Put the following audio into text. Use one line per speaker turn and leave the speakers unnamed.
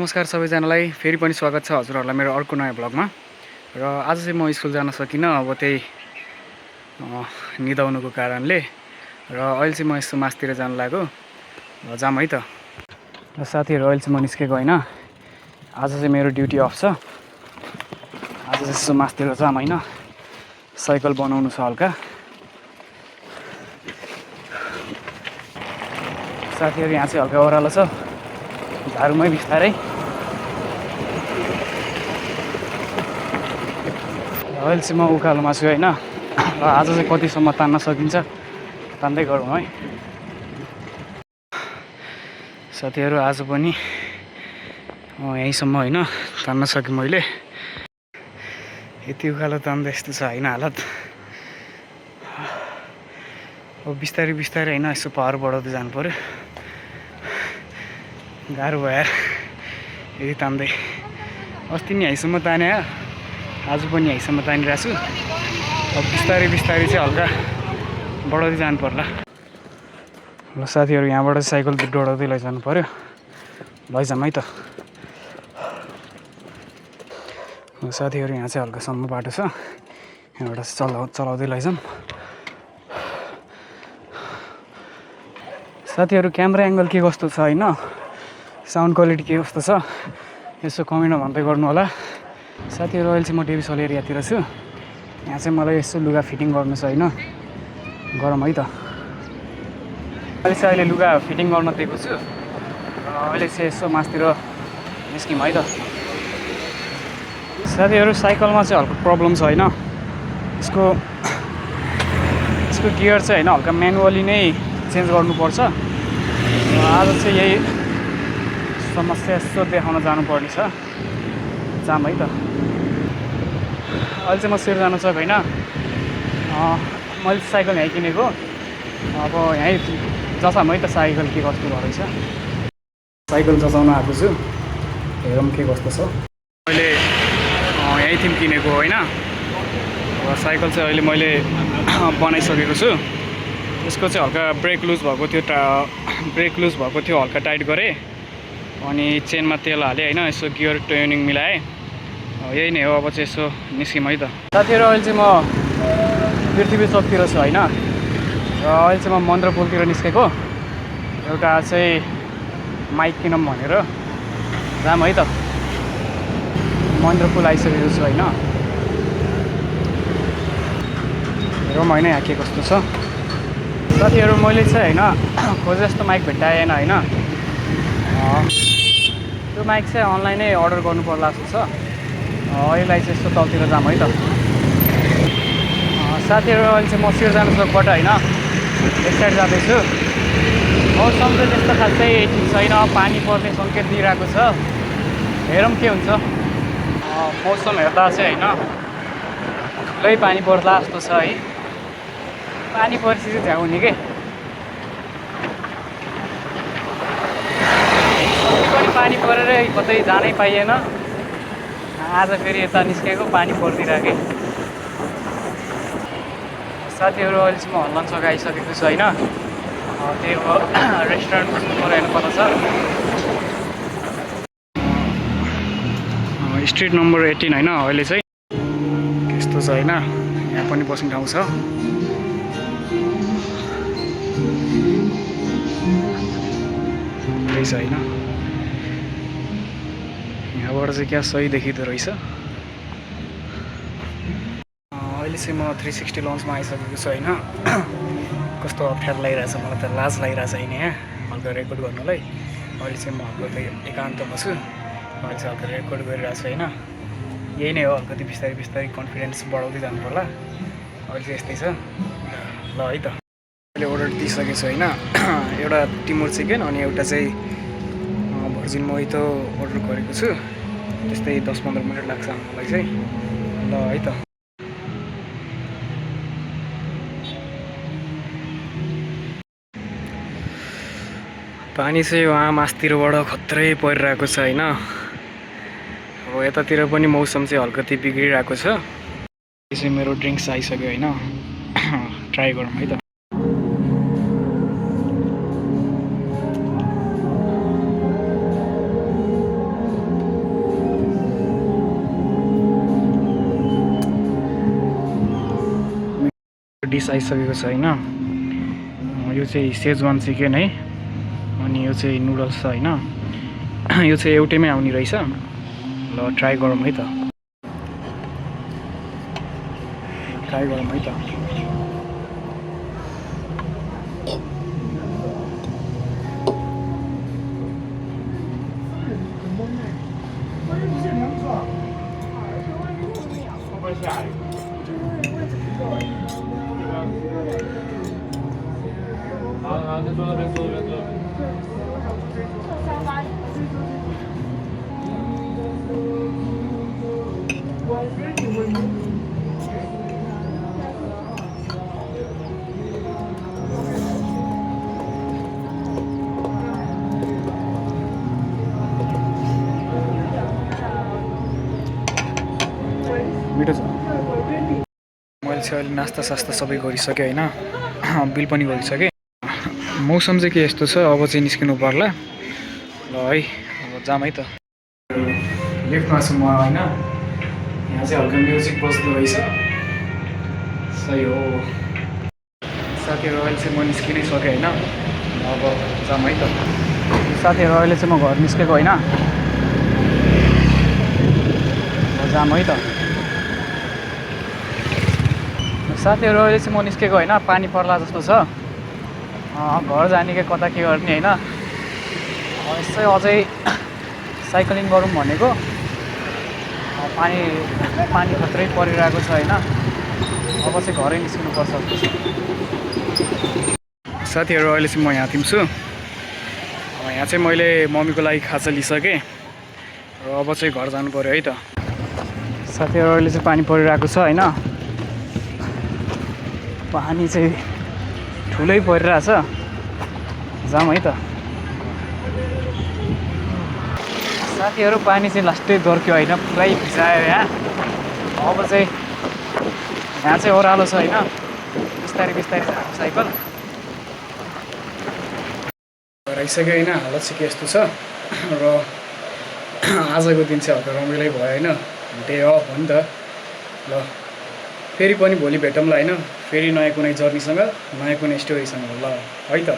नमस्कार सबैजनालाई फेरि पनि स्वागत छ हजुरहरूलाई मेरो अर्को नयाँ ब्लगमा। र आज चाहिँ म स्कुल जान सकिनँ, अब त्यही निदाउनुको कारणले। र अहिले चाहिँ म यसो मासतिर जान लाग्यो, जाम है त। र साथीहरू अहिले चाहिँ म निस्केको होइन, आज चाहिँ मेरो ड्युटी अफ छ। आज चाहिँ यसो मासतिर जाम होइन, साइकल बनाउनु छ हल्का। साथीहरू यहाँ चाहिँ हल्का ओह्रालो छ, झारुमै बिस्तारै। अहिले चाहिँ म उकालोमा छु होइन, र आज चाहिँ कतिसम्म तान्न सकिन्छ तान्दै गरौँ है साथीहरू। आज पनि यहीँसम्म होइन तान्न सकेँ मैले। यति उकालो तान्दा यस्तो छ होइन हालत। अब बिस्तारै बिस्तारै होइन यसो पावर बढाउँदै जानु पऱ्यो, गाह्रो भयो यार यति तान्दै। अस्ति नि यहीँसम्म ताने, आज पनि यहीँसम्म तानिरहेको छु। अब बिस्तारै बिस्तारै चाहिँ हल्का बढाउँदै जानु पर्ला। ल साथीहरू यहाँबाट साइकल दौडाउँदै लैजानु पऱ्यो, लैजाउँ है त। साथीहरू यहाँ चाहिँ हल्कासम्म बाटो छ, यहाँबाट चलाउँदै लैजाउँ। साथीहरू क्यामेरा एङ्गल के कस्तो छ होइन, साउन्ड क्वालिटी के कस्तो छ यसो कमेन्टमा भन्दै गर्नु होला। साथीहरू अहिले चाहिँ म डेभिसल एरियातिर छु, यहाँ चाहिँ मलाई यसो लुगा फिटिङ गर्नु छ होइन, गरौँ है त। अहिले लुगा फिटिङ गर्न दिएको छु, अहिले चाहिँ यसो मासतिर निस्क्यौँ है त। साथीहरू साइकलमा चाहिँ हल्का प्रब्लम छ होइन, यसको गियर चाहिँ होइन हल्का म्यानुअली नै चेन्ज गर्नुपर्छ। आज चाहिँ यही समस्या यसो देखाउन जानुपर्ने छ, जाम है त। अहिले चाहिँ म सिर जानु सक्छु होइन, मैले साइकल यहीँ किनेको, अब यहीँ जचाउँ है त साइकल के कस्तो भयो रहेछ। साइकल जचाउन आएको छु, हेरौँ के कस्तो छ। मैले यहीँ थिम किनेको होइन, र साइकल चाहिँ अहिले मैले बनाइसकेको छु। यसको चाहिँ हल्का ब्रेक लुज भएको थियो, हल्का टाइट गरेँ, अनि चेनमा तेल हालेँ होइन, यसो गियर ट्युनिङ मिलाएँ। यही नै हो, अब चाहिँ यसो निस्क्यौँ है त। साथीहरू अहिले चाहिँ म पृथ्वी चोकतिर छु होइन, र अहिले चाहिँ म मन्त्रपुलतिर निस्केको। एउटा चाहिँ माइक किनौँ भनेर जाम है त। मन्त्रपुल आइसकेको छु होइन, हेरौँ होइन यहाँ के कस्तो छ। साथीहरू मैले चाहिँ होइन खोजे जस्तो माइक भेट्टाएन होइन, त्यो माइक चाहिँ अनलाइनै अर्डर गर्नु पर्ला जस्तो छ। यसलाई चाहिँ यस्तो तलतिर जाम है त। साथीहरू अहिले चाहिँ म सिर जानु सकबाट होइन एक साइड जाँदैछु। मौसम चाहिँ त्यस्तो खासै ठिक छैन, पानी पर्ने सङ्केत दिइरहेको छ, हेरौँ के हुन्छ। मौसम हेर्दा चाहिँ होइन ठुलै पानी पर्ला जस्तो छ है, पानी परेपछि चाहिँ झ्याउ हुने के। पनि पानी परेर कतै जानै पाइएन, आज फेरि यता निस्केको पानी परिदिरहेको। साथीहरू अहिले चाहिँ म हल्लन्चोक आइसकेको छु होइन, त्यही हो रेस्टुरेन्ट खोज्नु हेर्नु पर्छ। स्ट्रिट नम्बर 18 होइन, अहिले चाहिँ त्यस्तो छ होइन, यहाँ पनि बस्ने ठाउँ छ। त्यही छ होइन, यहाँबाट चाहिँ क्या सही देखिँदो रहेछ। अहिले चाहिँ म 360 लन्चमा आइसकेको छु होइन। कस्तो अप्ठ्यारो लागिरहेछ मलाई त, लाज लागिरहेछ होइन यहाँ हल्का रेकर्ड गर्नुलाई। अहिले चाहिँ म हल्का एकान्तमा छु, अहिले चाहिँ हल्का रेकर्ड गरिरहेको छु होइन। यही नै हो, अलिकति बिस्तारै बिस्तारै कन्फिडेन्स बढाउँदै जानु पर्ला। अहिले चाहिँ यस्तै छ ल है त। अहिले अर्डर दिइसकेको छु होइन, एउटा टिमोर चिकन अनि एउटा चाहिँ भर्जिन मोहितो अर्डर गरेको छु। त्यस्तै 10-15 मिनट लाग्छ मलाई चाहिँ, ल है त। पानी चाहिँ वहाँ मासतिरबाट खत्रै परिरहेको छ होइन। अब यतातिर पनि मौसम चाहिँ हल्कति बिग्रिरहेको छ। यो चाहिँ मेरो ड्रिङ्क्स आइसक्यो होइन, ट्राई गरौँ है त। डिस आइसकेको छ होइन। यो चाहिँ सेजवान चिकन है, अनि यो चाहिँ नुडल्स छ होइन। यो चाहिँ एउटैमै आउने रहेछ। ल ट्राई गरौँ है त, ट्राई गरौँ है त। मिठो छ। मैले चाहिँ अहिले नास्ता सास्ता सबै गरिसकेँ होइन, बिल पनि गरिसकेँ। मौसम चाहिँ के यस्तो छ, अब चाहिँ निस्किनु पर्ला ल है। अब जाम है त। लिफ्टमा छु म होइन, यहाँ चाहिँ हल्का म्युजिक बज्दो रहेछ। सही हो साथीहरू, अहिले चाहिँ म निस्किनै सकेँ होइन। अब जाम है त साथीहरू, अहिले चाहिँ म घर निस्केको होइन। जाम है त साथीहरू, अहिले चाहिँ म निस्केको होइन। पानी पर्ला जस्तो छ, घर जाने कि कता के गर्ने होइन। यसै अझै साइक्लिङ गरौँ भनेको, पानी खत्रै परिरहेको छ होइन। अब चाहिँ घरै निस्किनुपर्छ जस्तो छ। साथीहरू, अहिले चाहिँ म यहाँ थिम्छु। यहाँ चाहिँ मैले मम्मीको लागि खाजा लिइसकेँ र अब चाहिँ घर जानु पऱ्यो है त। साथीहरू, अहिले चाहिँ पानी परिरहेको छ होइन। पानी चाहिँ ठुलै परिरहेछ। जाम है त साथीहरू। पानी चाहिँ लास्टै दर्क्यो होइन, पुरै भिजायो यहाँ। अब चाहिँ यहाँ चाहिँ ओह्रालो छ होइन, बिस्तारै बिस्तारै झार्नु साइकल। घर आइसक्यो होइन। हालत चाहिँ के यस्तो छ र आजको दिन चाहिँ हल्का रमाइलो भयो होइन। डे अफ हो नि त। ल फेरि पनि भोलि भेटौँला होइन, फेरि नयाँ कुनै जर्नीसँग, नयाँ कुनै स्टोरीसँग ल है त।